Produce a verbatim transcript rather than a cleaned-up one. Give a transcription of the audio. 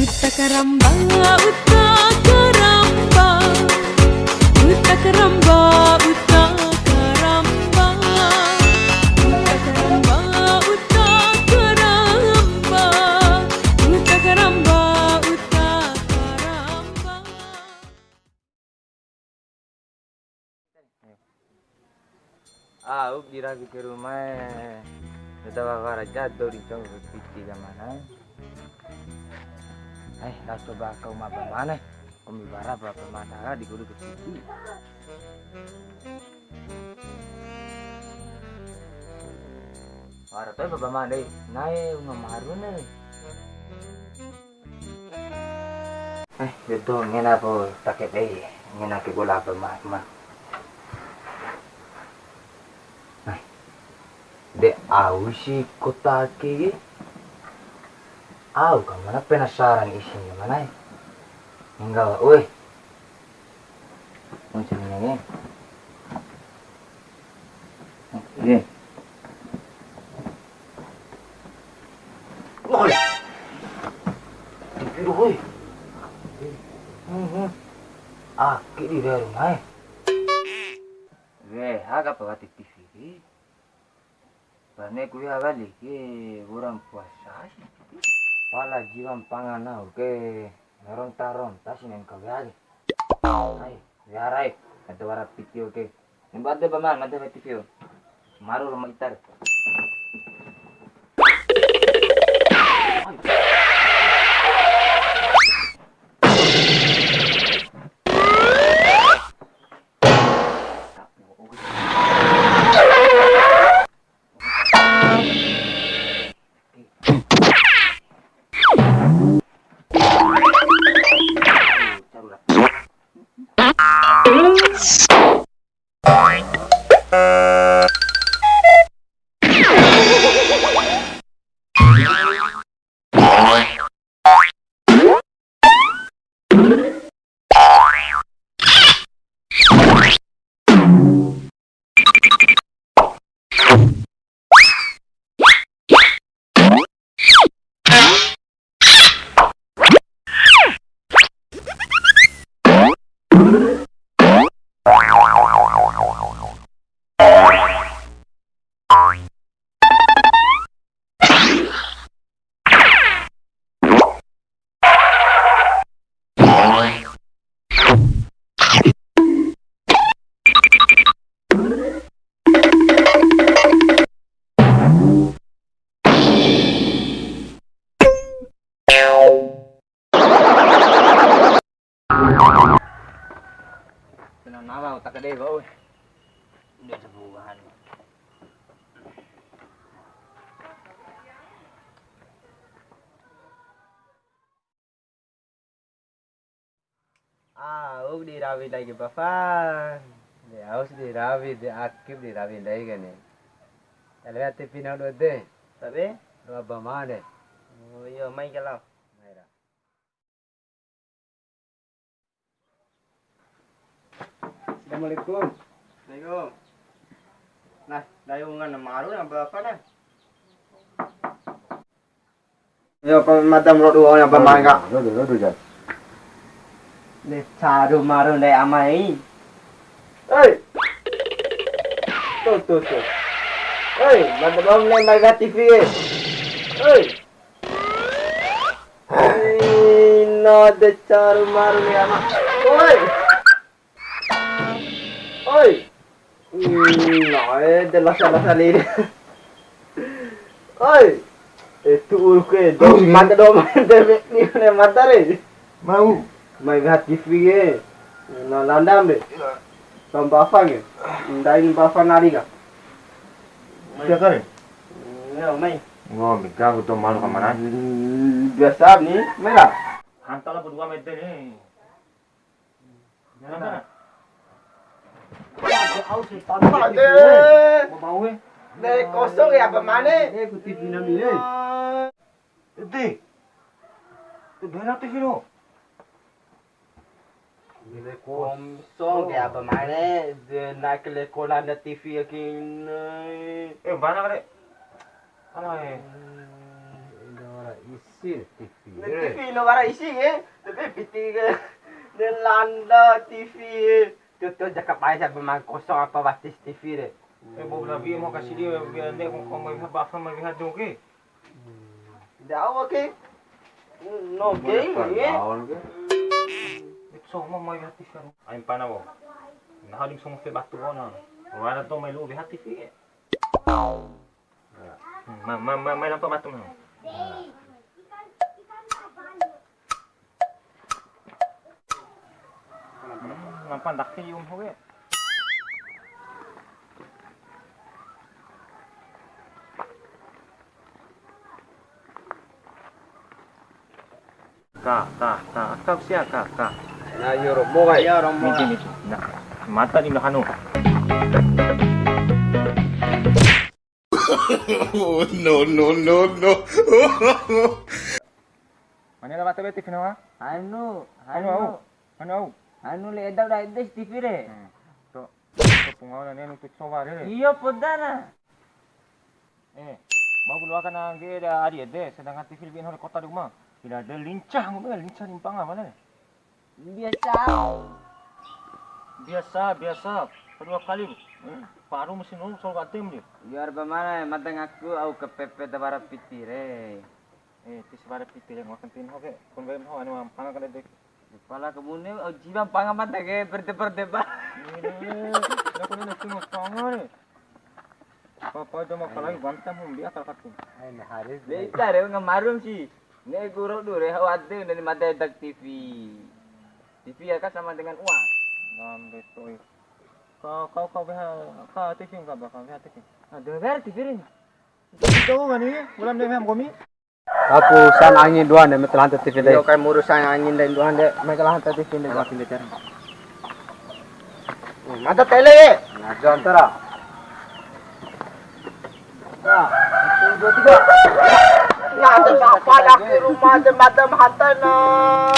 Uta karamba, uta karamba, uta karamba, uta karamba, uta karamba, uta karamba, uta karamba, uta karamba. Au di rawi ke rumae, da wara jado di cong piti ka mana. Eh, dah coba kau ma pamane, komi bara ba pamane di guru ke piti. Wara to'i ba pamane, nai uma maru ne. Eh, betul, ngena po take dei, ngena ke bola apa ma, ma. Eh, de au si kota ke, au ka mana penasaran isinya mana, eh. Enggak, woi. Macam ini. Oke. Woi. Tipi, woi. Hmm, hmm. Aki di daerah mai. Weh, aga apa tipi? Pane kuya wali ke orang puasa si. Pala jiwa mpangan au ke ronta-ronta si nen kawe ake. Ai, ya rai, ada wara piti oke. Nemba ade paman, made mati view. Maru rumah itar. Tenang, nawa utak gede, bau. Udah sebulan. Au di rawi ndai ke bafan. De au si di rawi, de akib di rawi ndai ke ni. Ele ati pina do de. Tabe? Dua bama de. Oh, iyo, mai ke lao. Mai ra. Assalamualaikum. Waalaikum. Nah, ndai ungan maru na bapa na. Yo, pa madam rodu, oh, apa main, Kak? Rodu, rodu, Jan. De caru maru ndai amai. Hei. Tuh, tuh, tuh. Hei, madam om ne mai T V e. Hei. Ina de caru maru ne ama. Oi. Oi. Ina e de lasa-lasa liri. Oi. E tu uru ke do mata do mata de ni ne mata re. Mau. Mai hat T V e. Na landam de. Sampa apa ke? Ndai ni apa nari ka? Sia kare? Yo, mai. Ngo, mika aku to malu kamana? Hmm, biasa ni, mera. Hantala berdua meter ni. Jangan. Ada. Ada. Mau, eh. Dek kosong ya, apa mana? Eh, ku T V nami, eh. Ede. Ede na T V lo. Komsong ke apa mana? De na ke lekolan da T V yakin. Eh, mana kare? Ana, eh. Isi T V. Nah, T V lo wara isi ke, tapi piti ke. Dan landa T V. Tuh, tuh, jaka pae sa memang kosong apa batis T V re. Eh, bo bela bi mau kasih dia, biar dia kong kong mai ba fa mai ha do ke. Dawa ke. No ke, ya. Itu mau mai ha T V kan. Ain pana wo. Nah, hadim semua ke batu kona. Wara to mai lu ha T V. Hmm, ma, ma, ma, mai lampa batu, ma. Hmm, lampa ndake, um, hoe. Ka, ka, ka, ka, sia, ka, ka. Na, iyo, romo, kai. Iyo, romo. Miti, miti. Na, mata di hanu. No, no, no, no. Mane la wata bete fina wa? Anu, Anu, au. Anu, au. Anu le eda udah ede T V re. Hmm. To, to pungau nane nutut sowa re. Iyo, podana. Eh, bau keluarkan angge ada hari ede, sedangkan T V lebih hore kota di rumah. Tidak ada lincah, ngono lincah di mpanga mana? Biasa. Biasa, biasa. Kedua kali, eh, paru mesin lu soal katim dia. Biar bamana, mada ngaku au ke P P da wara piti re. Eh, ti wara piti re, ngoken tin ho ke. Kun wem ho, anu mpanga kan dek. Pala kemune, au jiwa mpanga mada ke, berde-berde ba. Ini, aku ni nasi mpanga ni. Papa udah mau kalai bantam, hum, dia akal kaki. Ai, na Haris. Beta re, ngamarum si. Ne guru du re, hau ade, nani mada edak T V. T V ya kan sama dengan uang. Nambe toy. Kau, kau, kau beha, kau T V enggak bakal beha T V. Nah, dengar T V ini. Itu kan ini, bulan dua minggu komi. Aku urusan angin dua ne, metelah hantu T V deh. Iyo, kai murusan angin dan dua de, metelah hantu T V deh. Makin de cara. Mantap tele. Ngajar antara. Nah, satu, dua, tiga. Nah, ada siapa dah ke rumah, ada madam hantai, nah.